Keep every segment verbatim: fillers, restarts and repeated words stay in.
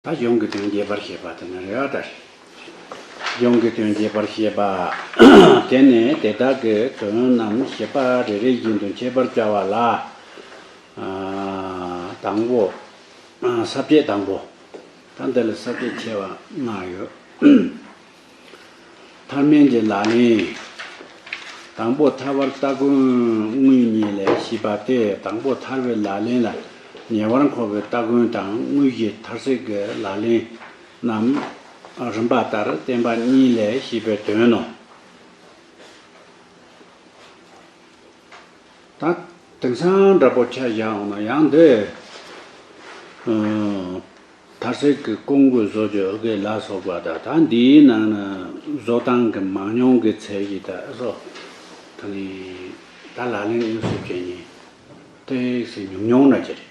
ད་གཞུང་གི་དོན་རྒྱས་པར་བཤད་པ་དེ་ནི་རེད་བ། ད་རེད། གཞུང་གི་དོན་རྒྱས་པར་བཤད་པ། དེ་ནས་དེ་དག་གི་དོན་རྣམས་བཤད་པ་རེ་རེ་བཞིན་དུ་འཆད་པར་བྱ་བ་ལ། ཨ། དང་པོ། ཨ། ས་བཅད་དང་པོ། ད་འདི་ལ་ས་བཅད་ཆེ་བ་ལྔ་ཡོད། ཐར་མེད་ཀྱི་ལག་ལེན། དང་པོ་ཐར་པར་སྟ་གོན་དངོས་གཉིས་ལས་ཞེས་པ་སྟེ། དང་པོ་ཐར་པའི་ལག་ལེན་ལ་ཉེ་བར་མཁོ་བའི་སྟ་གོན་དང་། དངོས་གཞི་ཐར་ཟད་ཀྱི་ལག་ལེན་རྣམས་རིམ་པ་ལྟར་བསྟན་པ་གཉིས་ལས་ཞེས་པའི་དོན་ནོ། ད་དེང་སང་འདྲ་པོ་ཆ་བཞག་འོང་ན་ཡང་འདི། ཨ། ཐར་ཟད་ཀྱི་ཀོང་བུ་བཟོ་རྒྱུ་ཨ་གེ་ལ་སོགས་པ་དང་། ད་འདིའི་ནང་ན་བཟོ་སྟངས་ཀྱི་མང་ཉུང་གི་ཚད་ཀྱི་ད་སོ། ད་ནི་ད་ལག་ལེན་དངོས་སུ་བྱེད་མཁན་ཏོག་ཙམ་ཉུང་ཉུང་འདྲ་ཅིག་རེད།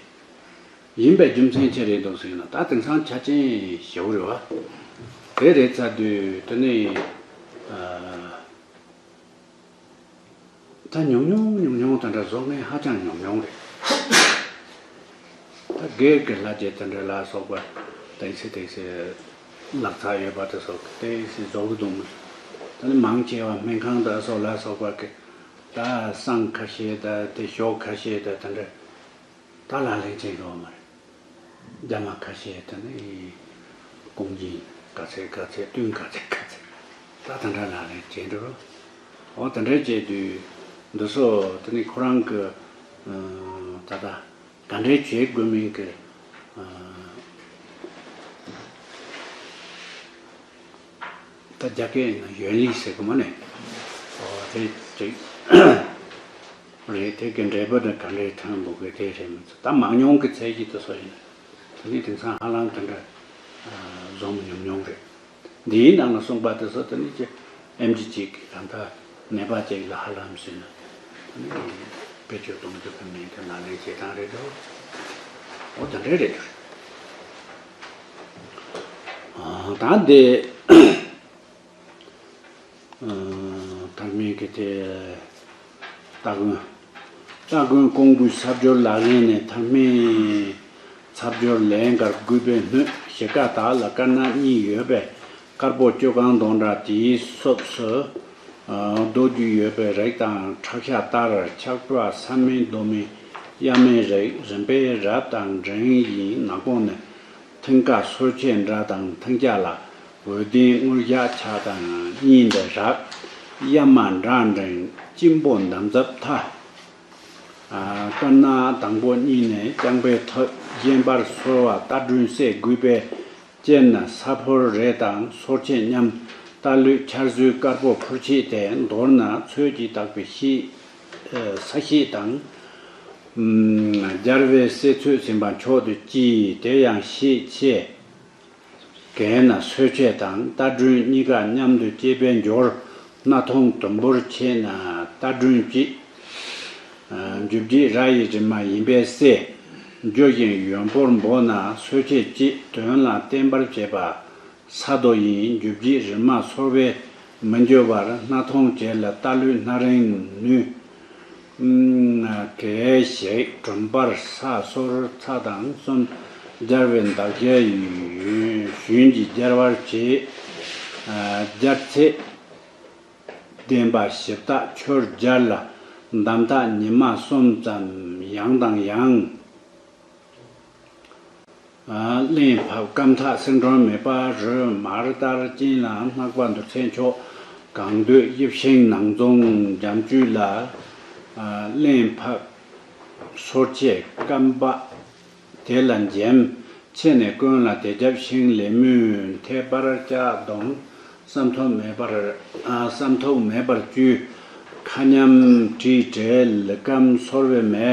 ཡིན་པའི་རྒྱུ་མཚན་ཅི་རེད་འདུག་ཟེར་ན། ད་དེང་སང་ཆ་རྐྱེན་ཞེ་པོ་རེད་བ། དེ་རེད་ཚར་དུས་དེ་ནི། ཨ། ད་ཉུང་ཉུང་ཉུང་ཉུང་དེ་འདྲ་བཟོ་མཁན་ཧ་ཅང་ཉུང་ཉུང་རེད། ད་སྒེར་གྱི་ལྷ་རྗེ་དེ་འདྲ་ལ་སོགས་པ་ཏོག་ཙམ་ཏོག་ཙམ་ལག་ཆ་ཡོད་པ་དེ་ཚོ་ཏོག་ཙམ་བཟོ་གི་འདུག་མོད། ད་ནི་མང་ཆེ་བ་སྨན་ཁང་དང་སོགས་ལ་སོགས་པ་གི་ད་བསང་ཁ་ཤས་དང་དེ་ཞོ་ཁ་ཤས་དང་དེ་འདྲ། ད་ལག་ལེན་བྱེད་ཡོད་མ་རེད། རྒྱ་མ་ཁ་ཤས་དེ་ནི་ཀོང་ཇིན་ག་ཚད་ག་ཚད་བཏོན་ག་ཚད་ག་ཚད། ད་དེ་འདྲ་ལག་ལེན་བྱེད་འགྲོ། འོ་དེ་འདྲ་བྱེད་དུས་འདི་ཚོ་དེ་ནི་ཁོ་རང་གི། ཨ། ད་ལྟ་ག་འདྲའི་བྱེད་དགོས་མིན་གྱི། ཨ། ད་རྒྱ་སྐད་ནང་ཡོན་ལིས་ཟེར་གི་མ་ནི། ཨོ་དེ་ཅིག་རེད། དེ་གི་འབྲས་བུ་ནི་ག་འདྲའི་ཐོན་དགོས་གི་དེ་རེད་མི་ཚོ། ད་མང་ཉུང་གི་ཚད་ཀྱི་དེ་ཚོ་ཡིན། དེ་ནི་དེང་སང་ཧ་ལམ་དེ་འདྲ་བཟོ་མི་ཉུང་ཉུང་རེད། འདིའི་ནང་ལ་གསུངས་པ་དེ་ཚོ་དེ་ནི་ཅི་ཨེམ་ཆི་གཅིག་གི་གང་ལྟར་ནད་པ་གཅིག་ལ་ཧ་ལམ་ཟིན་ན་དེ་ནི་བེད་སྤྱོད་གཏོང་རྒྱུ་གི་མིང་དེ་ལག་ལེན་བྱེད་སྟངས་རེད་འདུག་འོ་དེ་འདྲ་རེད་འདུག་ཨ། ད་འདི། ཨ། ཐར་མེད་ཀྱི་དེ། སྟ་གོན། སྟ་གོན་ཀོང་བུའི་ཚབ་སྦྱོར་ལག་ལེན་ནས་ཐར་མེད་ཚབ་སྦྱོར་ལན་འགར་དགོས་པའི་སྣོད་གཞི་ཀ་དག་ལ་དཀར་ནག་གཉིས་ཡོད་པས། དཀར་པོ་སྐྱོ་གང་དོང་འདྲ་དེའི་སོབས་སུ། ཨ། རྡོ་རྒྱུས་ཡོད་པའི་རིགས་དང་ཁྲག་ཤ་ལྟར་ཆགས་པ་ས་མིན་རྡོ་མིན་གཡའ་མིན་རིགས། རིམ་པས་རབ་དང་འབྲིང་ཡིན་ནག་པོ་ནི། མཐིང་ག་སོར་ཕྱེད་འདྲ་དང་མཐིང་སྐྱ་ལ། འོད་ལྡན་དངུལ་ཞགས་ཆ་དང་གཉིས་འདི་རབ། གཡའ་མ་འདྲ་འབྲིང་སྐྱིན་པོ་འདམ་རྫབ་མཐའ། ཨ། དཀར་ནག་དང་པོ་གཉིས་ནི་རྐྱང་པའི་ཐབས། གཞན་པར་སོལ་བ་རྟ་སྒྲོན་བསྲེ་དགོས་པས། དཔྱད་ན་ས་ཕོར་རེ་དང་སོར་ཕྱེད་མཉམ། རྟ་ལུད་ཆར་ཟོས་དཀར་པོ་ཕོར་ཕྱེད་དེ། མདོར་ན་ཚོས་ཀྱིས་བཏགས་པའི་ཤེད། ཨ། ས་ཤེད་དང་། ཨུམ། སྦྱར་བའི་བསྲེ་ཚོས་ཟིན་པ་མཆོག་ཏུ་གཅིག་དེ་ཡང་ཤེད་ཆེ། གན་ན་སོལ་ཕྱེད་དང་རྟ་སྒྲོན་གཉིས་ཀ་མཉམ་དུ་བཅས་པའི་འབྱོར། སྣ་ཐོང་དུམ་བུར་ཕྱེད་ན་རྟ་སྒྲོན་གཅིག་ཨ། འཇུ་བྱེད་ར་ཡི་རི་མ་ཡིན་པས་བསྲེ། འཇུ་ཞིང་ཡོན་པོར་འབོ་ན་སོལ་ཕྱེད་གཅིག་དོན་ལ་བརྟེན་པར་བྱེད་པ། ས་རྡོ་ཡིན། འཇུ་བྱེད་རི་མ་སོལ་བས་མི་འཇུ་བར་སྣ་ཐོང་བྱེད་ལ་རྟ་ལུད་སྣ་རིང་ནུས། ཨུམ། གལ་ཞིག་གྲུམ་པར་ས་སོར་ཚ་དང་གསུམ་སྦྱར་བའི་འདག་སྦྱར་ཡོན་ཞུན་གྱིས་སྦྱར་བར་བྱེད། ཨ། སྦྱར་ཚེ་བདེན་པ་ཞིབ་བརྟག་ཆོས་སྦྱར་ལ། འདམ་ཐག་ཉི་མ་གསུམ་ཙམ་ཡང་དང་ཡང་། ཨ། གླེན་ཕབ་སྐམ་ཐག་སེང་ཕྲོམ་མེད་པ་རུ་མར་ལྟར་གཅིན་ལ་སྣག་པ་འདུ་ཚད་མཆོག་གང་འདོད་དབྱིབས་ཤིང་ནང་འཛོང་འཇམ་བཅུད་ལ། ཨ། གླེན་ཕབ་སོར་ཕྱེད་སྐམ་པ་དེ་ལ་འཇེམ། ཕྱེ་ནས་བསྐོལ་ལ་དེ་རྒྱབ་ཤིང་ལེབ་མོས་འཐེབ་པར་ལྕགས་སྡོམ། བསམ་ཐོབ་མེད་པར། ཨ། བསམ་ཐོབ་མེད་པར་བཅུས། ཁ་མཉམ་དྲིས་བྲལ་སྐམ་སོར་བའི་མེ།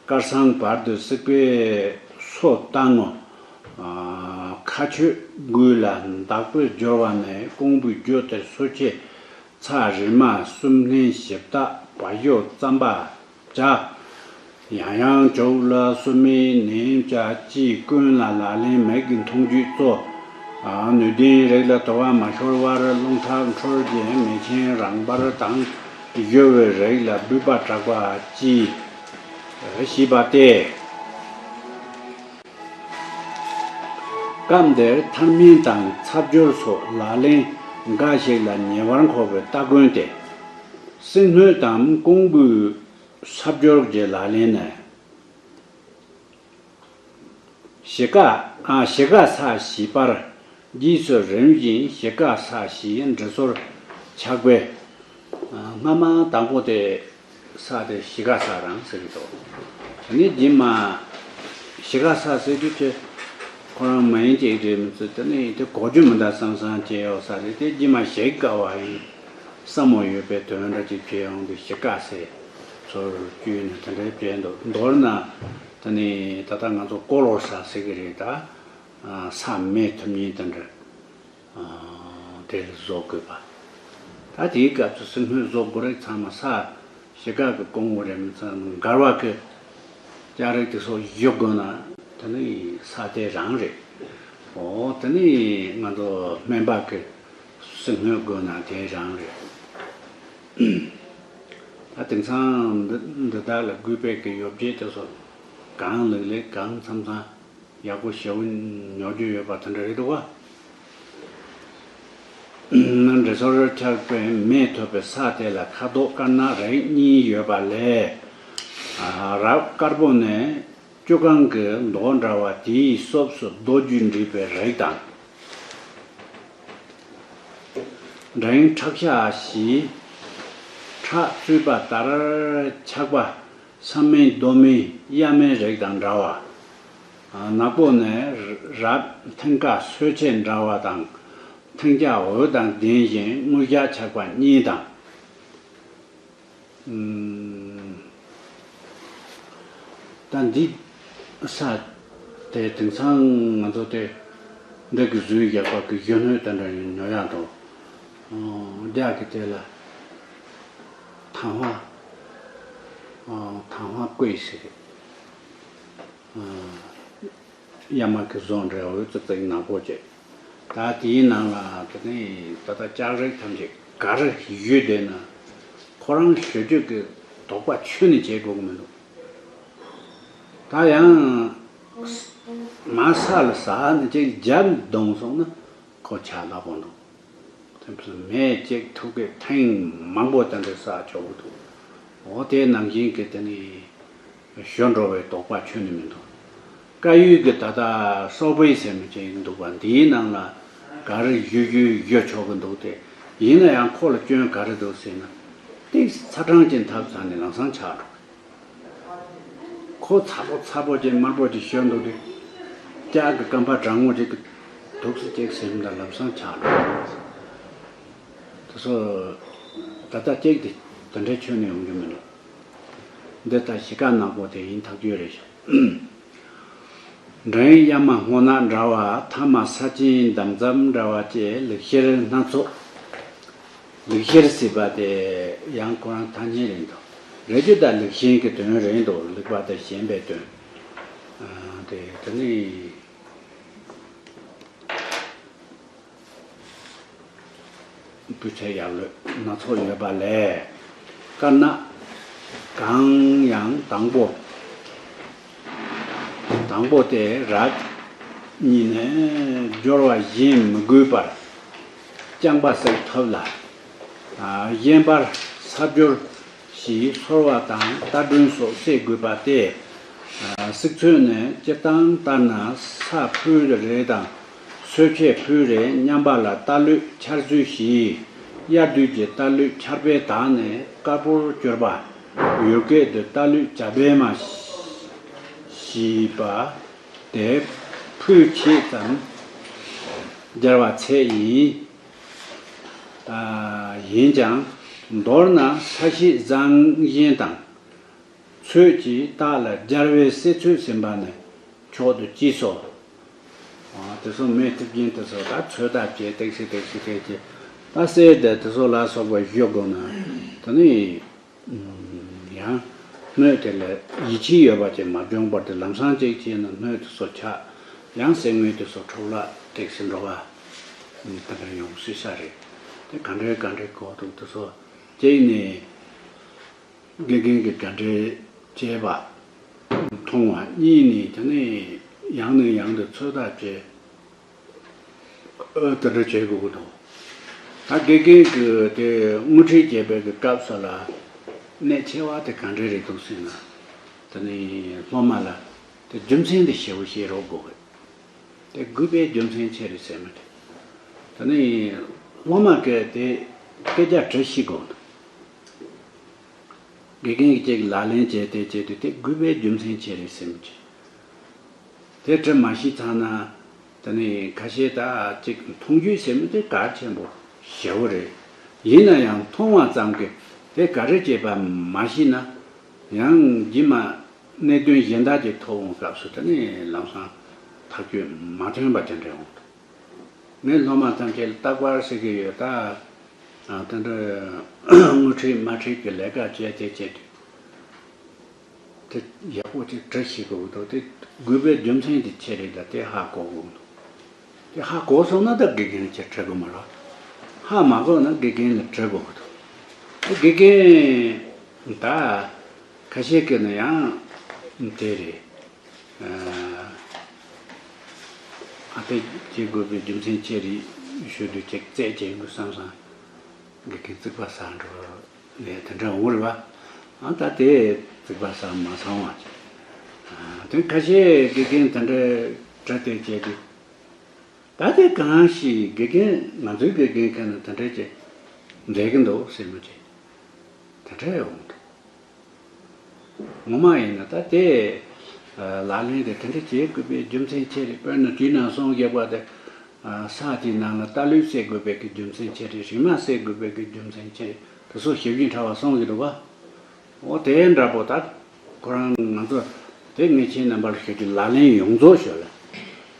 དཀར་སང་བར་དུ་བསྲེགས་པས་སོ་བཏང་ངོ་། ཨ། ཁ་ཆོད་དགུས་ལ་འདག་པོས་སྦྱོར་བ་ནས་ཀོང་བུའི་རྒྱུ་དེར་སོ་ཕྱེད་ཚ་རི་མ་གསུམ་བསྣན་ཞིབ་བརྟག་བ་ཞོ་རྩམ་པ་བྱ། ཡང་ཡང་བྱུག་ལ་སོ་མའི་ནེམ་བྱ་ཅི་ཀུན་ལ་ལག་ལེན་མིག་གི་མཐོང་རྒྱུས་གཙོ། ཨ། ནུས་ལྡན་རིགས་ལ་དུ་བ་མ་ཤོར་བར་རླུང་ཁྲག་འཕྲོ་རྒྱས་མེ་ཆེན་རང་འབར་དང་། གཞོ་བའི་རིགས་ལ་སྦུད་པ་དྲག་པ་ཅི་ཞེས་པ་སྟེ། སྐབས་འདིར་ཐར་མེད་དང་ཚབ་སྦྱོར་སོགས་ལག་ལེན་འགའ་ཞིག་ལ་ཉེ་བར་མཁོ་བའི་སྟ་གོན་ཏེ། སྲིང་མོ་དང་ཀོང་བུའི་ཚབ་སྦྱོར་གྱི་ལག་ལེན་ནི། ཞི་ག་ཨ་ཞི་ག་ས་ཞེས་པར་རྗེས་སུ་རིམ་བཞིན་ཞི་ག་ས་ཞེས་འབྲི་སོར་ཆགས་པས། སྔ་མ་དང་པོ་དེ་ས་དེ་ཞི་ག་ས་རང་ཟེར་གྱི་འདུག་དེ་ནས་རྗེས་མ་ཞི་ག་ས་ཟེར་རྒྱུ་དེ་ཁོ་རང་མ་ཡིན་གཅིག་རེད་མི་ཚོད་དེ་ནས་དེ་གོ་རྒྱུ་མི་འདུག་བསམ་བསམ་བྱས་ཡོད་ས་རེད། དེ་རྗེས་མ་ཞི་ག་བ་ཡིན་བསམ་བློ་ཡོད་པའི་དོན་འདྲ་ཅིག་བྱས་ཡོང་དུས་ཞི་ག་ས་ཚུར་བསྐྱུར་ནས་དེ་འདྲའི་བྱས་འདུག་མདོར་ན་དེ་ནས་ད་ལྟ་ང་ཚོ་ཀོ་ལོ་ས་ཟེར་གྱི་རེད་ད། ས་མེད་ཐུབ་ཉིན་དེ་འདྲ། དེ་ལ་བཟོ་དགོས་པ། ད་དེའི་སྐབས་སུ་སྲིང་མོ་བཟོ་དགོས་རིགས་ཚང་མ་ས་ཞི་ག་གི་ཀོང་བུ་རེད་མི་ཚང་མགར་བ་གི་ལྕགས་རིགས་དེ་ཚོ་བཞུ་དགོས་ན་དེ་ནི་ས་དེ་རང་རེད། འོ་དེ་ནི་ང་ཚོ་སྨན་པ་གི་སྲིང་མོ་དགོས་ན་དེ་རང་རེད། ད་དེང་སང་འདི་འདི་དག་ལ་གུས་པས་ཀྱི་ཡོ་བྱད་དེ་ཚོ་གང་ལེགས་ལེགས་གང་འཚམ་འཚམ། ཡག་པོ་ཞེ་པོ་ཉོ་རྒྱུ་ཡོད་པ་དེ་འདྲ་རེད་འདུག་ག་འབྲས་སོར་ཆགས་པའི་མེ་ཐོབ་པའི་ས་དེ་ལ་ཁ་དོག་དཀར་ནག་རིགས་གཉིས་ཡོད་པ་ལས། རབ་དཀར་པོ་ནི་བཅུ་གང་གི་མདོག་འདྲ་བ་དེའི་སོབ་སུ་རྡོ་རྒྱུས་འདྲིས་པའི་རིགས་དང་། འབྲིང་ཁྲག་ཤ་ཞེས་ཁྲག་བཙོས་པ་ལྟར་ཆགས་པ། ས་སྨན་རྡོ་སྨན་གཡའ་སྨན་རིགས་དང་འདྲ་བ། ནག་པོ་ནི་རབ་མཐིང་ག་སོལ་ཆས་འདྲ་བ་དང་མཐིང་སྐྱ་འོད་དང་ལྡན་ཞིང་དངུལ་ཞགས་ཆགས་པ་གཉིས་དང་། ད་འདི་ས་དེ་དེང་སང་ང་ཚོ་དེ་འདི་གི་གཟུགས་ཡག་པ་གི་གཞོན་ནུ་དེ་འདྲ་ཉོ་ཡག་འགྲོ། རྒྱ་གི་དེ་ལ་དང་བ། ཨ། དང་བ་བརྐོས་ཟེར། ཨ། གཡའ་མ་གི་བཟོ་འདྲ་འོད་ཙིག་ཙིག་ནག་པོ་བྱས། ད་དེའི་ནང་ལ་དེ་ནས་ད་ལྟ་ལྕགས་རིགས་ཐམས་ཅད་ག་རེ་བཞུས་བསྡད་ན་ཁོ་རང་བཞུ་རྒྱུ་གི་དོགས་པ་ཁྱོན་ནས་བྱེད་དགོས་ཀྱི་མི་འདུག་ད་ཡང་མ་ས་ལ་ཟ་ནས་ཅིག་རྒྱབ་བརྡུངས་སོང་ན་ཁོ་ཆ་ལ་པོ་འདུག་དེ་མེ་གཅིག་ཐུག་གི་ཐེངས་མང་པོ་དེ་འདྲ་ཟ་ཆོག་གི་འདུག་འོ་དེ་ནང་བཞིན་གྱི་དེ་ནི་ཞོ་འགྲོ་བའི་དོགས་པ་ཁྱོན་ནས་མི་འདུག་དཀར་ཡོལ་གྱི་ད་ལྟ་སོག་པོའི་ཟེར་མི་ཅིག་འདུག་པ། འདིའི་ནང་ལ་ག་རེ་བཞུ་རྒྱུ་བཞུ་ཆོག་གི་འདུག་སྟེ། ཡིན་ན་ཡང་ཁོ་ལ་སྐྱོན་ག་རེ་འདུག་ཟེར་ན། ཏིག་ཚ་གྲང་ཅན་ཐབས་ཟ་ནས་ལམ་སང་ཆག་འགྲོ། ཁོ་ཚ་པོ་ཚ་པོ་ཅིག་དམར་པོ་ཅིག་ཞོན་འདུག་དུས། སྐྱག་གི་རྐང་པ་གྲང་མོ་ཅིག་གི་དུག་སེ་ཅིག་ཟིན་ད་ལམ་སང་ཆག་འགྲོ། དེ་ཚོ་ད་ལྟ་ཅིག་དེ་དེ་འདྲའི་ཆོས་ནས་ཡོང་རྒྱུ་མི་འདུག་འདི་ལྟར་གཞི་ཀ་ནག་པོ་དེ་ཡིན་ཐག་ཆོད་རེད་ཤག་འབྲིང་གཡའ་མ་སྔོ་ནག་འདྲ་བ། ཐ་མ་ས་ཆེན་འདམ་རྫབ་འདྲ་བ་བཅས་ལུག་ཤེལ་སྣ་ཚོགས། ལུག་ཤེལ་ཟེར་བ་དེ་ཡང་ཁོ་རང་ཐ་སྙད་རེད་འདུག་རེད་རྒྱུ་ད་ལུག་ཤེལ་གྱི་དོན་རེད་འདུག་ལུག་པ་དང་ཞེན་པའི་དོན། ཨ། དེ་དེ་ནི་སྤུས་ཚད་ཡག་ལོས་སྣ་ཚོགས་ཡོད་པ་ལས། དཀར་ནག་གང་ཡང་དང་པོ། དང་པོ་དེ་རབ་གཉིས་ནས་སྦྱོར་བ་གཞན་མི་དགོས་པར་རྐྱང་པ་ཟིག་ཐོབ་ལ། གཞན་པར་ས་སྦྱོར་ཞེས་སོལ་བ་དང་རྟ་སྒྲོན་སོགས་བསྲེ་དགོས་པ་སྟེ། ཚིག་མཛོད་ནས་སྤྱིར་བཏང་ལྟར་ན་ས་ཕུལ་རེ་དང་སོལ་ཆས་ཕུལ་རེ་མཉམ་པ་ལ་རྟ་ལུད་ཆར་ཟོས་ཞེས། དབྱར་དུས་ཀྱི་རྟ་ལུད་ཆར་པས་དག་ནས་དཀར་པོར་གྱུར་པ། ཡུལ་སྐད་དུ་རྟ་ལུད་བྱ་བལ་མ་ཞེས་པ་དེ་ཕུལ་ཆེད་ཙམ་སྦྱར་བ་ཚད་ཡིན། ཡིན་ཀྱང་མདོར་ན་ས་གཤིས་བཟང་ཞན་དང་། ཚོད་ཀྱིས་རྟ་ལ་སྦྱར་བའི་བསྲེ་ཚོད་ཟིན་པ་ནི་མཆོག་ཏུ་གཅེས་སོ། དེ་ཚོ་མེ་ཐིབས་ཀྱིན་དེ་ཚོ་ད་ཚོད་ལྟ་བྱས་ཏེག་སི་ཏེག་སི་ཏེག་སི་ད་གསེར་དེ་དེ་ཚོ་ལ་སོགས་པ་བཞོ་དགོས་ན་དེ་ནི་ཡང་སྣོད་དེ་ལ་ཡིད་ཆེས་ཡོད་པ་ཅིག་མ་འབྱུང་བར་དུ་ལམ་སང་ཅིག་བྱས་ན་སྣོད་དེ་ཚོ་ཆག་ཡང་གསེར་དངུལ་དེ་ཚོ་འཕྲོ་བརླག་ཏེག་སི་འགྲོ་བ་དེ་འདྲ་ཡོང་སྲིད་ས་རེད། དེ་ག་འདྲའི་ག་འདྲའི་གོ་འདུག་དེ་ཚོ་གཅིག་ནས། དགེ་རྒན་གྱི་དགའ་འབྲེལ་བྱས་པ། མཐོང་བ་གཉིས་ནི་དེ་ནས་ཡང་ནས་ཡང་དུ་ཚོད་ལྟ་བྱས། ཨ། དེ་འདྲ་བྱེད་དགོས་ཀྱི་འདུག་ད་དགེ་རྒན་གྱིས་དེ་དངོས་ཁྲིད་བྱེད་པའི་གི་སྐབས་སུ་ལ་གནད་ཆེ་བ་དེ་ག་འདྲ་རེད་འདུག་ཟེར་ན། དེ་ནི་སློབ་མ་ལ་དེ་རྒྱུ་མཚན་དེ་ཞེ་པོ་ཞིག་རོགས་དགོས་གི། དེ་དགོས་པའི་རྒྱུ་མཚན་ཆེ་རེད་ཟེར་མི་དེ། དེ་ནི་སློབ་མ་གིས་དེ་སྐད་ཆ་དྲི་ཤེས་དགོས་འདུག་དགེ་རྒན་གྱིས་ཅིག་ལག་ལེན་བྱས་ཏེ་བྱས་དུས་དེ་དགོས་པའི་རྒྱུ་མཚན་ཆེ་རེད་ཟེར་མི་ཅིག་དེ་དྲི་མ་ཤེས་ཚར་ན། དེ་ནི་ཁ་ཤས་ད་ཅིག་མཐོང་ཆོས་ཟེར་མི་དེ་གལ་ཆེན་པོ་ཞེ་པོ་རེད། ཡིན་ན་ཡང་མཐོང་བ་ཙམ་གྱིས་དེ་ག་རེ་བྱེད་པ་མ་ཤེས་ན། ཡང་རྗེས་མ་གནད་དོན་གཞན་དག་ཅིག་ཐོན་འོང་སྐབས་སུ་དེ་ནི་ལམ་སང་ཐག་གཅོད་མ་ཐོན་པ་དེ་འདྲ་འོང་། ངས་སློབ་མ་ཐམས་ཅད་ལ་རྟག་པར་ཟེར་གྱི་ཡོད། ད་ཨ་དེ་འདྲ་དངོས་ཁྲིད་མ་ཁྲིད་ཀྱི་ལས་ཀ་བྱས་ཏེ་བྱས་དུས། དེ་ཡག་པོ་ཅིག་དྲི་ཤེས་དགོས་འདུག་དེ་དགོས་པའི་རྒྱུ་མཚན་དེ་ཆེ་རེད། ད་དེ་ཧ་གོ་དགོས་འདུག་དེ་ཧ་གོ་སོང་ན་ད་དགེ་རྒན་ལ་ཅིག་དྲི་དགོས་མ་རེད། ཧ་མ་གོ་ན་དགེ་རྒན་ལ་དྲི་དགོས་འདུག་དེ་དགེ་རྒན་ད་ཁ་ཤས་ཀྱིས་ན་ཡང་དེ་རེད། ཨ་དེ་བྱེད་དགོས་པའི་རྒྱུ་མཚན་ཆེ་རེད་ཞུ་དུས་ཅིག་རྩད་བཅད་དགོས་བསམ་སོང་། དགེ་རྒན་རྩིག་པ་ཟ་འགྲོ་ལས་དེ་འདྲ་འོང་རེད་བ། ཨ་ད་དེ་རྩིག་པ་ཟ་མ་སོང་བ་ཅིག་ཨ་དེ་ཁ་ཤས་དགེ་རྒན་དེ་འདྲ་དྲི་དེ་བྱས་དུས། ད་དེ་གང་ཞིག་དགེ་རྒན་ང་ཚོའི་དགེ་རྒན་ཁ་ན་དེ་འདྲ་ཅིག་འདྲེ་གི་འདུག་ཟེར་མི་ཅིག་དེ་འདྲ་ཡོང་འདུག་ངོ་མ་ཡིན་ན་ད་དེ་ལག་ལེན་དེ་དེ་འདྲ་བྱེད་དགོས་པའི་རྒྱུ་མཚན་ཆེ་རེད། དཔེར་ན་དུས་ནང་གསུང་བཞག་པ་དེ། ས་དེའི་ནང་ལ་རྟ་ལུད་བསད་དགོས་པའི་གི་རྒྱུ་མཚན་ཆེ་རེད། རིལ་མ་བསད་དགོས་པའི་གི་རྒྱུ་མཚན་ཆེ་རེད། དེ་ཚོ་ཞིབ་ཅིང་ཕྲ་བ་གསུང་གི་འདུག་བ། འོ་དེ་འདྲ་པོ་ད་ཁོ་རང་ང་ཚོ་དེ་ངས་ཁྱེད་རྣམ་པ་ལ་ཞུ་རྒྱུ་ལག་ལེན་ཡོངས་རྫོགས་ཞུ་ལ།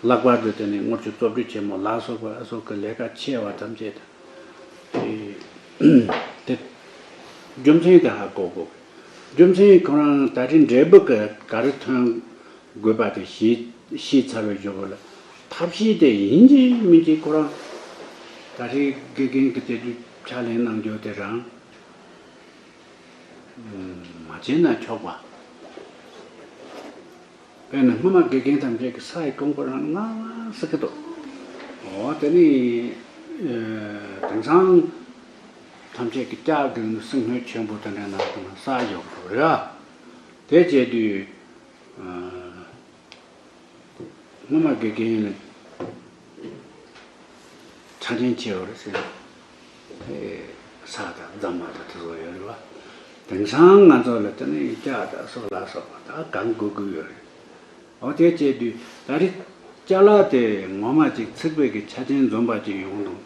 ལྷག་པར་དུ་དེ་ནས་དངུལ་ཆུ་བཙོ་བཀྲུ་ཆེན་མོ་ལ་སོགས་པ་སོགས་ཀྱི་ལས་ཀ་ཆེ་བ་ཐམས་ཅད་དེ་དེ་རྒྱུ་མཚན་དེ་ཧ་གོ་དགོས། རྒྱུ་མཚན་ཁོ་རང་ད་རེས་འབྲས་བུ་ག་ག་རེ་ཐོན་དགོས་པ་དེ་ཤེས་ཤེས་ཚར་བའི་གཞུག་གུ་ལ་ཐབས་ཤེས་དེ་ཡིན་གཅིག་མིན་གཅིག་ཁོ་རང་ད་རེས་དགེ་རྒན་གྱི་དེ་དུས་ཕྱག་ལེན་གནང་རྒྱུ་དེ་རང་མ་བྱས་ན་ཆོག་པ། དཔེར་ན་སྔོན་མ་དགེ་རྒན་ཐམས་ཅད་ཀྱི་ས་ཡི་ཀོང་པོ་རང་ང་ང་ཟེར་གི་འདུག་འོ་དེ་ནི་དེང་སང་ཐམས་ཅད་ཀྱི་ལྕགས་དྲུང་ནས་སྲིང་མོ་ཆེན་པོ་དེ་འདྲ་ནང་དུ་ས་ཡོག་འགྲོ་རེད། དེ་བྱས་དུས་སྔོན་མ་དགེ་རྒན་ལ་ཆ་རྐྱེན་ཆེ་བ་རེད་ཟེར་ན། ས་དང་རྫ་མ་དང་དེ་ཚོ་ཡོད་རེད་བ། དེང་སང་ང་ཚོ་ལ་དེ་ནི་ལྕགས་དང་སོགས་ལ་སོགས་པ་ད་གང་དགོས་དགོས་ཡོད་རེད། འོ་དེ་བྱས་དུས་ད་རེས་ཅ་ལག་དེ་ངོ་མ་ཅིག་ཚིག་པའི་གི་ཆ་རྐྱེན་འཛོམས་པ་ཅིག་ཡོང་དང་།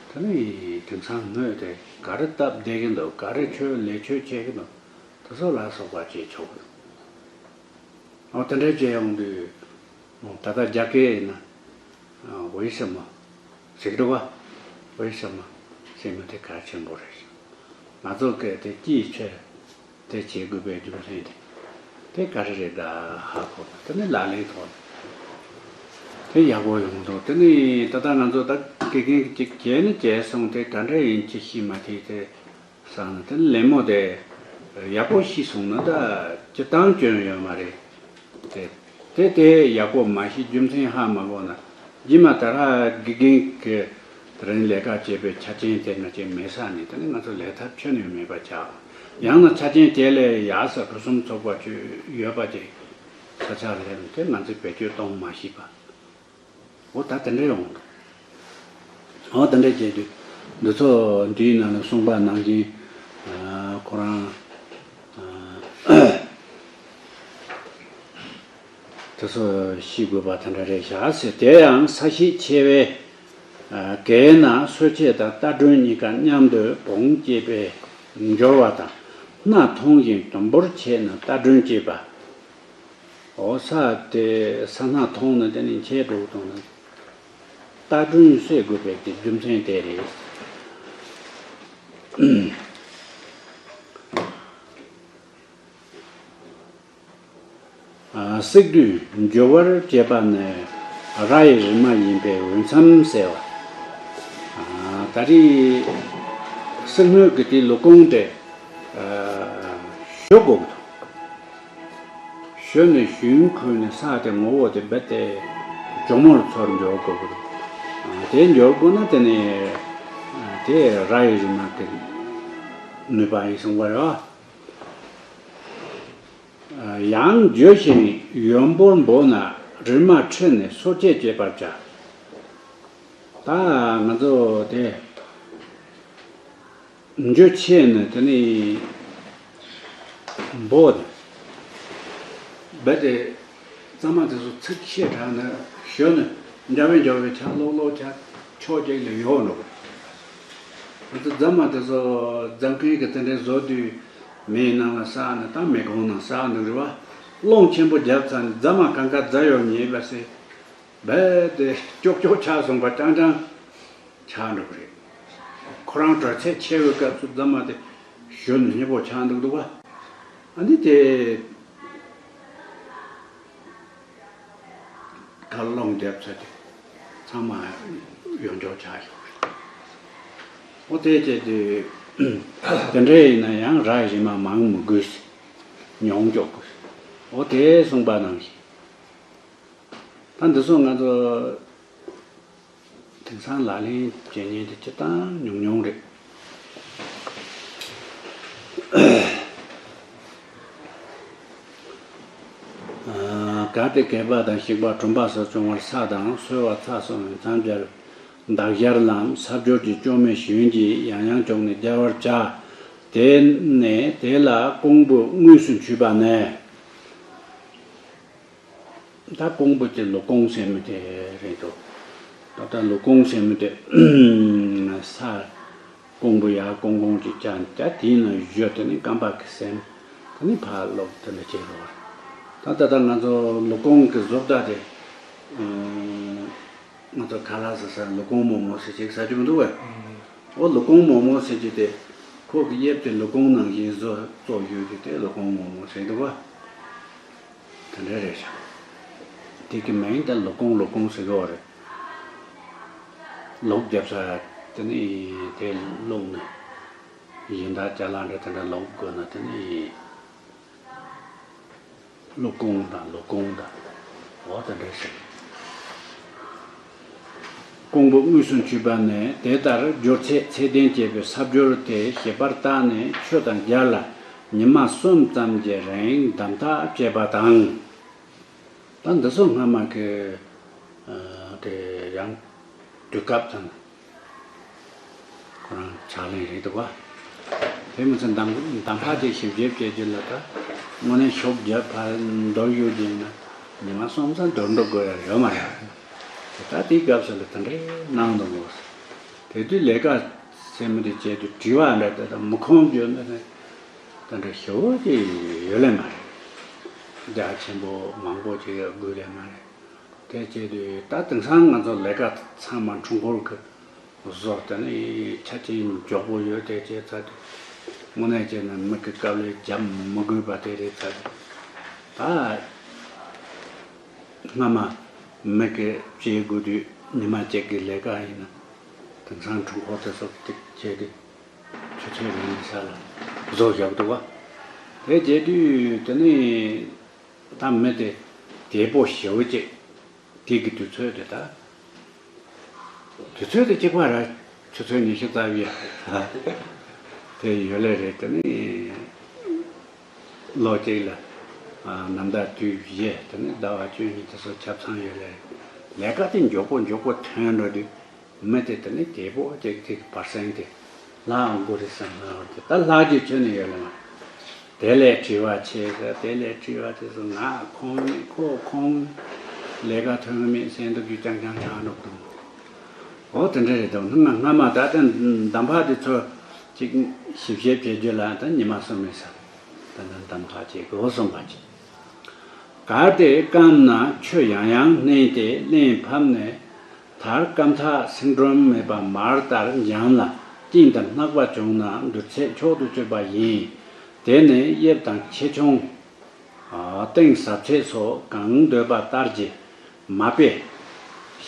ད་ནི་དེང་སང་དངོས་དེ་ག་རེ་སྟབས་བདེ་གི་འདུག་ག་རེ་ཆོས་ལས་ཆོས་བྱེད་གི་འདུག་དེ་ཚོ་ལ་སོགས་པ་བྱེད་ཆོག་གི་འདུག་འོ་དེ་འདྲ་བྱས་ཡོང་དུས་ད་ལྟ་རྒྱ་སྐད་ཡིན་ན། 为什么 ཟེར་གི་འདུག་བ། 为什么 ཟེར་མི་དེ་གལ་ཆེན་པོ་རེད། ང་ཚོ་སྐད་དེ་ཅིའི་ཕྱིར་དེ་བྱེད་དགོས་པའི་རྒྱུ་མཚན་དེ་དེ་ག་རེ་རེད་ད་ཧ་གོ་ན་དེ་ནི་ལག་ལེན་ཐོག་དེ་ཡག་པོ་ཡོང་འདུག་དེ་ནི་ད་ལྟ་ང་ཚོ་ད་དགེ་རྒན་གཅིག་བྱས་ནི་བྱས་སོང་དེ་ག་འདྲ་ཡིན་ཅི་ཤེས་མ་ཐུབ་དེ་བསམ་ན་དེ་ནི་ལད་མོ་དེ་ཡག་པོ་ཤེས་སོང་ན་ད་སྤྱིར་བཏང་སྐྱོན་ཡོད་མ་རེད། དེ་དེ་དེ་ཡག་པོ་མ་ཤེས་རྒྱུ་མཚན་ཧ་མ་གོ་ན་རྗེས་མ་ད་ར་དགེ་རྒན་གྱི་དེ་རིང་ལས་ཀ་བྱེད་པའི་ཆ་རྐྱེན་དེ་ང་ཚོས་མེད་ས་ནས་དེ་ནི་ང་ཚོ་ལས་ཐབས་ཁྱོན་ནས་མེད་པ་ཆགས། ཡང་ན་ཆ་རྐྱེན་དེ་ལས་ཡག་ས་གྲུ་གསུམ་ཚོགས་པ་ཅིག་ཡོད་པ་ཅིག་ས་ཆ་ལས་ནས་དེ་ང་ཚོས་བེད་སྤྱོད་གཏོང་མ་ཤེས་པ། འོ་ད་དེ་འདྲ་ཡོང་འདུག་འོ་དེ་འདྲ་བྱས་དུས་འདི་ཚོ་འདིའི་ནང་ལ་གསུངས་པ་ནང་བཞིན་ཁོ་རང་དེ་ཚོ་ཤེས་དགོས་པ་དེ་འདྲ་རེད་བཞག་ཟེར། དེ་ཡང་ས་གཞི་ཆེ་བའི་གའི་ནང་སོ་ཆས་དང་རྟ་དྲུང་གཉིས་ཀ་མཉམ་དུ་བོངས་སྐྱེས་པའི་འབྱོར་བ་དང་སྣ་མཐོང་ཞིང་དུམ་བུར་ཆད་ན་རྟ་དྲུང་སྐྱེས་པ། འོ་ས་དེ་ས་སྣ་མཐོང་ན་དེ་ནི་འཆད་འགྲོ་དང་ན་རྟ་དྲུང་བསད་དགོས་པའི་གི་རྒྱུ་མཚན་དེ་རེད། བསྲེགས་དུས་འཇུ་བར་བྱེད་པ་ནི་ར་ཡི་རིལ་མ་ཡིན་པས་འོས་འཚམ་ཟེར་བ། ད་རེས་བསྲེགས་ནོ་གི་དེ་ལུས་ཁུངས་དེ་ཞོ་དགོས་ཀྱི་འདུག་ཞོ་ནི་ཞུན་ཁུར་ནས་ས་དེ་ངོ་བོ་དེ་རྦད་དེ་གྱོག་མོར་ཚོར་འཇོག་དགོས་ཀྱི་འདུག་དེ་འབྱོར་དགོས་ན་དེ་ནི་དེ་ར་ཡི་རི་མ་གི་ནུས་པ་ཡིན་གསུངས་པ་རེད་བ། ཡང་འགྱོད་བཞིན་ཡོན་པོར་འབོད་ན་རིལ་མ་ཁྲིད་ནས་སོ་སྐྱེ་བསྐྱེད་པར་བྱ། ད་ང་ཚོ་དེ། འགྱོད་ཆེ་ནས་དེ་ནི་འབོད་དེ། རྦད་དེ་གཙང་མ་དེ་ཚོ་ཚིག་ཆེ་དྲགས་ནས་ཞོན་ནས་འཇའ་བས་འཇའ་བས་ཆ་ལོག་ལོག་ཆ་ཕྱོགས་གཅིག་ལ་ཡོང་འགྲོ་གི། ང་ཚོ་རྫ་མ་དེ་ཚོ་རྫ་མཁན་གྱི་དེ་འདྲའི་བཟོ་དུས་མེའི་ནང་ལ་བསགས་ནས་ད་མེ་གོང་ནང་བསགས་འདུག་རེད་བ། རླུང་ཆེན་པོ་བརྒྱབ་ཚར་ནས་རྫ་མ་གང་ག་རྫ་ཡོད་ཉེས་པ་སེ། རྦད་དེ་ཀྱོག་ཀྱོག་ཆགས་སོང་པ་ཅང་ཅང་ཆགས་འགྲོ་གི་རེད། ཁོ་རང་དྲོད་ཚད་ཆེ་བའི་སྐབས་སུ་རྫ་མ་དེ་ཞོན་སྙིང་པོ་ཆགས་འདུག་འདུག་བ། ཨ་ནི་དེ་གར་རླུང་རྒྱབ་ཚར་དེ་ཚང་མ་ཡོན་ཀྱོག་ཆགས་ཤོག་རེད། འོ་དེ་བྱས་དུས་དེ་འདྲ་ཡིན་ན་ཡང་ར་རི་མ་མང་མི་དགོས་ཟེར། ཉུང་ཀྱོག་དགོས་ཟེར། འོ་དེ་གསུངས་པ་ནང་བཞིན། ད་འདི་ཚོ་ང་ཚོ་དེང་སང་ལག་ལེན་བྱེད་མཁན་དེ་སྤྱིར་བཏང་ཉུང་ཉུང་རེད། གལ་ཏེ་སྐྱེས་པ་དང་ཤིག་པ་གྲོམ་པ་སོགས་བྱུང་བར་ས་དང་སོལ་བ་ཚ་སོགས་ནས་མཚམས་སྦྱར། འདག་སྦྱར་ལམ་ས་སྦྱོར་གྱི་ལྕོག་མའི་ཞུན་གྱིས་ཡང་ཡང་བྱུགས་ནས་སྦྱར་བར་བྱ། དེ་ནས་དེ་ལ་ཀོང་བུ་དངོས་སུ་འཁྱུད་པ་ནས། ད་ཀོང་བུ་དེ་ལོ་ཀོང་ཟེར་མི་དེ་རེད་འདུག་ད་ལྟ་ལོ་ཀོང་ཟེར་མི་དེ་ས་ཀོང་བུ་ཡར་ཀོང་ཀོང་ཅིག་བཅག་ད་དེའི་ནང་བཞུར་དེ་ནི་རྐང་པ་གི་སེམས་དེ་ནི་ཕར་ལོག་དེ་འདྲ་བྱེད་རོགས་རེད། ད་ད་ལྟ་ང་ཚོ་ལོ་ཀོང་གི་བཟོ་ལྟ་དེ་ང་ཚོ་ཁ་ལག་ཟ་ས་ལོ་ཀོང་མོག་མོག་ཟེར་ཅིག་ཟ་རྒྱུ་མི་འདུག་བས། འོ་ལོ་ཀོང་མོག་མོག་ཟེར་གྱི་དེ་ཁོ་གི་དབྱིབས་དེ་ལོ་ཀོང་ནང་བཞིན་བཟོ་བཙོག་ཡོད་དེ་དེ་ལོ་ཀོང་མོག་མོག་ཟེར་འདུག་བ། དེ་འདྲ་རེད་ཤག་དེ་གི་མིང་དེ་ལོ་ཀོང་ལོ་ཀོང་ཟེར་གི་བ་རེད། ལོག་རྒྱབ་ས་དེ་ནི་དེ་བླུགས་ནས་གཞན་དག་ཅ་ལག་འདྲ་དེ་འདྲ་ལོག་དགོས་ན་དེ་ནི་ལོ་ཀོང་དང་ལོ་ཀོང་དང་འོ་དེ་འདྲ་ཟེར། ཀོང་བུ་དངོས་སུ་འཁྱུད་པ་ནས་དེ་ལྟར་སྦྱོར་ཚད་ཚད་ལྡན་བྱས་པའི་ས་སྦྱོར་དེ་ཞིབ་པར་བརྟགས་ནས་ཆུ་དང་སྦྱར་ལ་ཉི་མ་གསུམ་ཙམ་གྱི་རིང་འདམ་ཐག་བཅད་པ་དང་། ད་འདི་ཚོ་སྔ་མ་གི་དེ་ཡང་དུས་སྐབས་དང་ཁོ་རང་ཕྱག་ལེན་རེད་འདུག་བ། དེ་མི་ཚད་འདམ་འདམ་ཁ་དེ་ཞིབ་འཇུག་བྱེད་རྒྱུ་ལ་ད་དངོས་གནས་ཤོག་བརྒྱབ་ཕར་འདོར་ཡོད་ཀྱི་ཡིན་ན་ཉི་མ་གསུམ་ཙམ་འདོར་འགྲོ་དགོས་ཡ་ཡོད་མ་རེད། དེ་ད་དེའི་སྐབས་སུ་ལ་དེ་འདྲའི་གནང་འདུག་གོ། དེ་དུས་ལས་ཀ་སེམས་མི་དེ་བྱས་དུས་དྲི་བ་འདྲ་དེ་དང་མི་ཁོམ་རྒྱུ་འདི་ནི་དེ་འདྲ་ཞེ་པོ་ཅིག་ཡོད་ལེ་མ་རེད། རྒྱ་ཆེན་པོ་མང་པོ་ཅིག་དགོས་ལེ་མ་རེད། དེ་བྱས་དུས་ད་དེང་སང་ང་ཚོ་ལས་ཀ་ཚང་མ་འཕྲུལ་འཁོར་གྱི་བཟོ་དེ་ནི་ཆ་རྐྱེན་མགྱོགས་པོ་ཡོད་དེ་བྱས་ཚར་དུས་དངོས་གནས་བྱས་ན་མི་གི་དཀའ་ལས་རྒྱབ་མི་དགོས་པ་དེ་རེད་ཚར་དུས་ད། སྔ་མ་མི་གི་བྱེད་དགོས་དུས་ཉི་མ་གཅིག་གི་ལས་ཀ་ཡིན་ན་དེང་སང་འཕྲུལ་འཁོར་དེ་ཚོ་ཏིག་བྱས་ཏེ་ཆུ་ཚོད་རེ་གཉིས་ས་ལ་བཟོ་བཞག་འདུག་བ། དེ་བྱས་དུས་དེ་ནི་ད་མི་དེ་བདེ་པོ་ཞེ་པོ་ཅིག་དེ་གི་དུས་ཚོད་དེ་ད། དུས་ཚོད་དེ་གཅིག་པ་ར་ཆུ་ཚོད་ཉི་ཤུ་རྩ་བཞི་དེ་ཡོད་ལེ་རེད། དེ་ནི་ལོ་གཅིག་ལ་ཨ་ནམ་ཟླ་དུས་བཞི་དེ་ནི་ཟླ་བ་བཅུ་གཉིས་དེ་ཚོ་ཆ་ཚང་ཡོད་ལེ་རེད། ལས་ཀ་དེ་མགྱོགས་པོ་མགྱོགས་པོ་ཐོན་འགྲོ་དུས་མི་དེ་དེ་ནི་བདེ་པོ་གཅིག་དེ་གི་བར་སེང་དེ་ལྷག་དགོས་རེད་བསམ་ལ་བར་དེ་ད་ལྷག་རྒྱུ་ཁྱོན་ནས་ཡོད་ལེ་མ་རེད། དེ་ལས་དྲི་བ་ཆེ་ཟེར། དེ་ལས་དྲི་བ་དེ་ཚོ་ང་ཁོམ་མེད་ཁོ་ཁོམ་མེད་ལས་ཀ་ཐོན་གི་མེད་ཟེར་འདུག་རྒྱུ་རྐྱང་རྐྱང་ཆགས་འགྲོ་གི་འདུག་འོ་དེ་འདྲ་རེད་འདུག་སྔ་སྔ་མ་ད་ལྟ་འདམ་བག་དེ་ཚོ་ཅིག་ཞིབ་བཤེར་བྱེད་རྒྱུ་ལ་ད་ཉི་མ་གསུམ་མིན་ས་ད་ལྟ་འདམ་བག་བྱེད་དགོས་གསུངས་པ་ཅིག་གལ་ཏེ་སྐམ་ན་ཆུ་ཡང་ཡང་བསྣུན་ཏེ་རླན་ཕབ་ནས། མཐར་སྐམ་ཐག་སིང་སྒྲོམ་མེད་པ་མར་ལྟར་འཇམ་ལ་གཏིང་དུ་སྣག་པ་བྱུང་ན་འདུ་ཚད་མཆོག་ཏུ་གཅོད་པ་ཡིན། དེ་ནི་དབྱིབས་དང་ཆེ་ཆུང་། གཏིང་ཟབ་ཚད་སོགས་གང་འདོད་པ་ལྟར་གྱི་མ་དཔེ།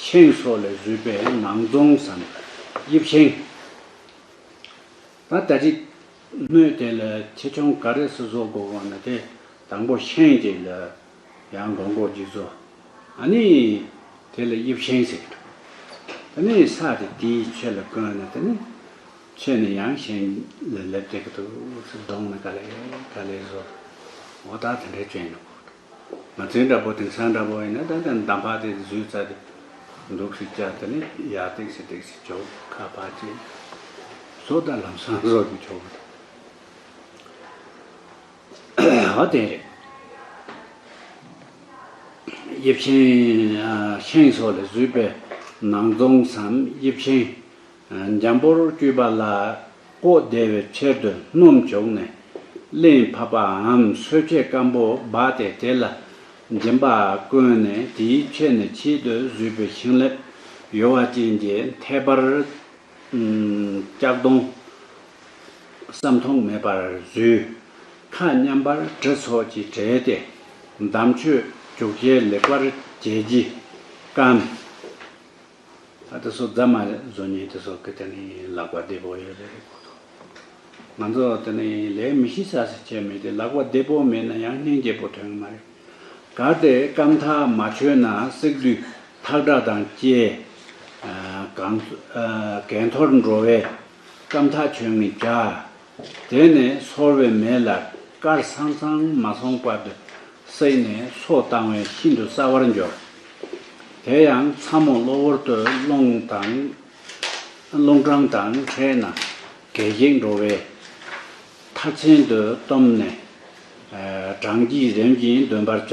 ཤིང་སོགས་ལས་བཟོས་པའི་ནང་རྫོང་སམ་དབྱིབས་ཤིང་། ད་ད་ཅིག་སྣོད་དེ་ལ་ཆེ་ཆུང་ག་རེ་སུ་བཟོ་དགོས་གོ་ན་དེ་དང་པོ་ཤིང་དེ་ལ་ཡང་མགོ་མགོ་ཅིག་བཟོ། ཨ་ནི་དེ་ལ་དབྱིབས་ཤིང་ཟེར། དེ་ནས་ས་དེ་དེའི་ཆོས་ལ་བཀོན་ནས། དེ་ནས་ཆོས་ནི་ཡང་གཞན་ལ་སླེབས་བསྡད་ཀྱི་འདུག་ཟེར། གདོང་ནས་ག་ལེ་ག་ལེ་བཟོ། འོ་ད་དེ་འདྲའི་བྱས་ནས། ང་ཚོའི་འདྲ་པོ། དེང་སང་འདྲ་པོ་ཡིན་ན་ད་ལྟ་འདམ་བག་དེ་བཟོས་ཚར་དེ་འདུག་སེ་བྱས། དེ་ནས་ཡར་ཏོག་ཙམ་ཏོག་ཙམ་འཇོག་ཁ་ཕར་བྱས། བཟོ་ད་ལམ་སང་བཟོ་རྒྱུ་ཆོག་གི་འདུག་འོ་དེ་རེད། དབྱིབས་ཤིང་། ཤིང་སོགས་ལས་བཟོས་པའི་ནང་རྫོང་སམ་དབྱིབས་ཤིང་། འཇམ་པོར་བཀྲུས་པ་ལ་བཀོག་བདེ་བའི་ཕྱིར་དུ་སྣུམ་བྱུགས་ནས་གླིང་ཕབ་པའམ་གསོལ་ཆས་སྐམ་པོ་སྦ་སྟེ། དེ་ལ་འཇིམ་པ་བསྐོན་ནས། དེའི་ཕྱེ་ནས་ཆེད་དུ་བཟོས་པའི་ཤིང་ལེབ་ཡོལ་བ་ཅན་གྱི་མཐེབ་ཕར་ལྕགས་སྡོང་ཟམ་མཐོང་མེད་པར་བཟོས། ཁ་མཉམ་པར་གྲི་སོགས་ཀྱིས་བྲེགས་ཏེ་འདམ་ཆོས་བྱུག་ཞལ་ལེགས་པར་བྱས་རྗེས་སྐམ། ད་དེ་ཚོ་རྫ་མ་བཟོ་མཁན་དེ་ཚོ་གི་དེ་ནི་ལག་པ་བདེ་པོ་ཡོད་རེད། ང་ཚོ་དེ་ནི་ལས་མི་ཤེས་ས་ཟེར་བྱས་མེད་དེ། ལག་པ་བདེ་པོ་མེད་ན་ཡང་སྙིང་རྗེ་པོ་ཐོན་གི་མ་རེད། གལ་ཏེ་སྐམ་ཐག་མ་ཆོད་ན་བསྲེགས་དུས་ཐག་སྒྲ་དང་བཅས་གང་གས་འཐོར་འགྲོ་བས། སྐམ་ཐག་ཆོད་ངེས་བྱ། དེ་ནས་སོལ་བའི་མེ་ལ་དཀར་སང་སང་མ་སོང་བར་དུ་བསྲེགས་ནས་སོ་བཏང་བས་ཤིན་ཏུ་གསལ་བར་འགྱུར། དེ་ཡང་ཚ་མོ་གློ་བུར་དུ་རླུང་དང་། རླུང་གྲང་དང་འཕྲད་ན་གས་ཤིང་འགྲོ་བས། མཐར་ཚན་དུ་བཏུམས་ནས་གྲང་གིས་རིམ་བཞིན་འདོན་པར་བྱ།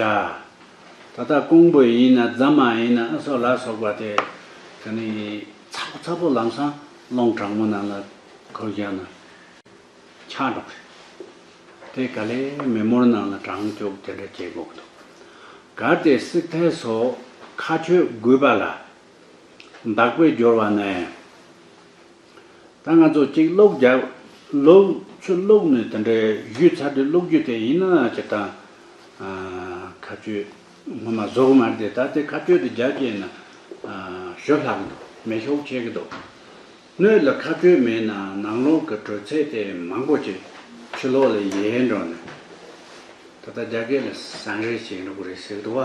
ད་ལྟ་ཀོང་བུ་ཡིན་ན་རྫ་མ་ཡིན་ན་སོགས་ལ་སོགས་པ་དེ། དེ་ནི་ཚ་པོ་ཚ་པོ་ལམ་སང་རླུང་གྲང་མོ་ནང་ལ་འཁོར་བཞག་ན་ཆག་འགྲོ་གི་རེད། དེ་ག་ལེ་མེ་མུར་ནང་ལ་གྲང་བཅུག་དེ་འདྲ་བྱེད་དགོས་ཀྱི་འདུག་གལ་ཏེ་བསྲེག་ཐལ་སོགས་ཁ་གཅོད་དགོས་པ་ལ། འདག་པའི་སྦྱོར་བ་ནས། ད་ང་ཚོ་གཅིག་བླུགས་རྒྱག་བླུགས་ཆུ་བླུགས་ནས་དེ་འདྲའི་བཞུས་ཚར་དུས་བླུགས་རྒྱུ་དེ་ཡིན་ན་སྤྱིར་བཏང་ཁ་གཅོད་སྔོན་མ་བཟོ་གི་མ་རེད་དེ། ད་དེ་ཁ་གཅོད་དེ་རྒྱག་གི་ཡིན་ན་ཞོ་ལྷག་གི་འདུག་མེ་ཤོག་ཆད་གི་འདུག་སྣོད་ལ་ཁ་གཅོད་མེད་ན་ནང་ལོགས་ཀྱི་དྲོད་ཚད་དེ་མང་པོ་ཅིག་ཕྱི་ལོགས་ལ་ཡལ་འགྲོ་ནས། ད་ལྟ་རྒྱ་སྐད་ལ་ཟན་རེ་ཞིག་འགྲོ་གི་རེད་ཟེར་གི་འདུག་བ།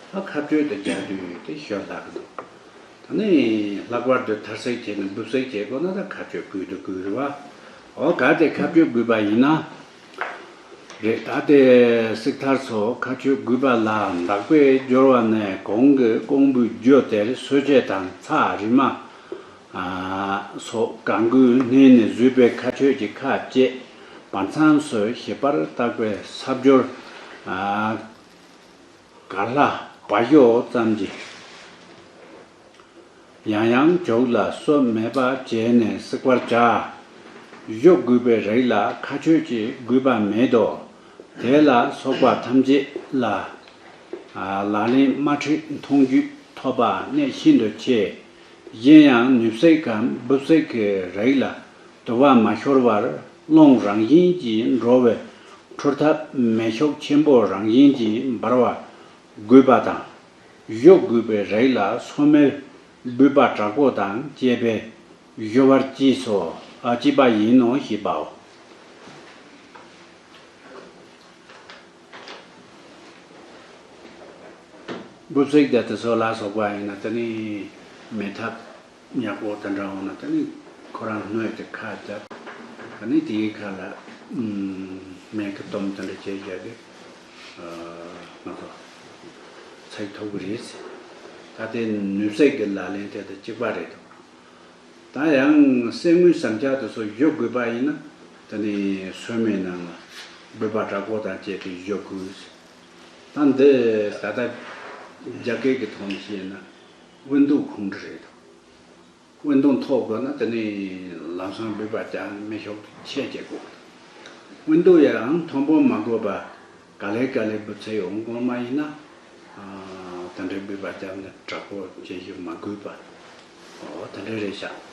ད་ཁ་གཅོད་དེ་རྒྱག་དུས་དེ་ཞོ་ལྷག་གི་འདུག་ད་ནི་ལྷག་པར་དུ་ཐར་བསྲེག་བྱས་ནས་འབུབ་བསྲེག་བྱེད་དགོས་ན་ད་ཁ་གཅོད་དགོས་དུ་དགོས་རེད་བ། འོ་གལ་ཏེ་ཁ་གཅོད་དགོས་པ་ཡིན་ན། རེད། ད་དེ་བསྲེག་ཐལ་སོགས་ཁ་གཅོད་དགོས་པ་ལ་འདག་པའི་སྦྱོར་བ་ནས་གོང་གི་ཀོང་བུའི་རྒྱུ་དེར་སོལ་ཆས་དང་ཚྭ་རིལ་མ་སོགས་གང་དགོས་སྣོད་ནས་བཟོས་པའི་ཁ་གཅོད་ཀྱི་ཁ་བཅད་བར་མཚམས་སུ་ཞིབ་པར་བརྟག་པའི་ས་སྦྱོར་གར་ལྷ་བ་ཞོ་ཙམ་གྱིས། ཡང་ཡང་བྱུག་ལ་སོ་མེད་པ་བྱས་ནས་བསྲེག་པར་བྱ། ཞོ་དགོས་པའི་རིགས་ལ་ཁ་གཅོད་ཀྱི་དགོས་པ་མེད་དོ། དེ་ལ་སོགས་པ་ཐམས་ཅད་ལ། ལག་ལེན་དམར་ཁྲིད་མཐོང་རྒྱུས་ཐོབ་པ་གནད་ཤིན་ཏུ་ཆེ། གཞན་ཡང་སྣུབས་བསྲེག་གམ་འབུབ་བསྲེག་གི་རིགས་ལ་དུ་བ་མ་ཤོར་བར་རླུང་རང་བཞིན་གྱིས་འགྲོ་བའི་འཁྲུལ་ཐབས་མེ་ཤོག་ཆེན་པོ་རང་བཞིན་གྱིས་འབར་བ་དགོས་པ་དང་། ཞོ་དགོས་པའི་རིགས་ལ་སོ་མེར་སྦུད་པ་དྲག་པོ་དང་བཅས་པས་ཞོ་བར་གྱིས་སོ། ཨ་གཅིག་པ་ཡིན་ནོ་ཞེས་པའོ། འབུབ་བསྲེག་དེ་ཚོ་ལ་སོགས་པ་ཡིན་ན་དེ་ནི་མེ་ཐབ་ཉག་པོ་དེ་འདྲ་འོང་ན་དེ་ནི་ཁོ་རང་སྣོད་དེ་ཁ་བརྒྱབ། དེ་ནི་དེའི་ཁ་ལ་མེ་གི་དོམ་དེ་འདྲ་བྱས་བཞག་དེ་ང་ཚོ་ཚིག་ཐུབ་ཀྱི་རེད། ད་དེ་སྣུབས་བསྲེག་གི་ལག་ལེན་དེ་དང་གཅིག་པ་རེད་འདུག་ད་ཡང་གསེར་དངུལ་ཟངས་ལྕགས་དེ་ཚོ་བཞོ་དགོས་པ་ཡིན་ན་དེ་ནི་སོ་མེ་ནང་ལ་སྦུད་པ་དྲག་པོ་དང་བཅས་ཏེ་བཞོ་དགོས། ད་འདི་ད་ལྟ་རྒྱ་སྐད་ཀྱི་ཐོག་ནས་བཤད་ན་温度控制རེད་འདུག温度མཐོ་དགོས་ན་དེ་ནི་ལམ་སང་སྦུད་པ་རྒྱག་མེ་ཤོག་ཆད་བྱེད་དགོས། 温度 ཡང་མཐོན་པོ་མ་དགོས་པ་ག་ལེ་ག་ལེ་འབུད་ཚད་ཡོང་དགོས་མ་ཡིན་ན། དེ་འདྲའི་སྦུད་པ་བརྒྱབ་ནས་དྲག་པོ་བྱེད་རྒྱུ་མ་དགོས་པ། འོ་དེ་འདྲ་རེད་ཤག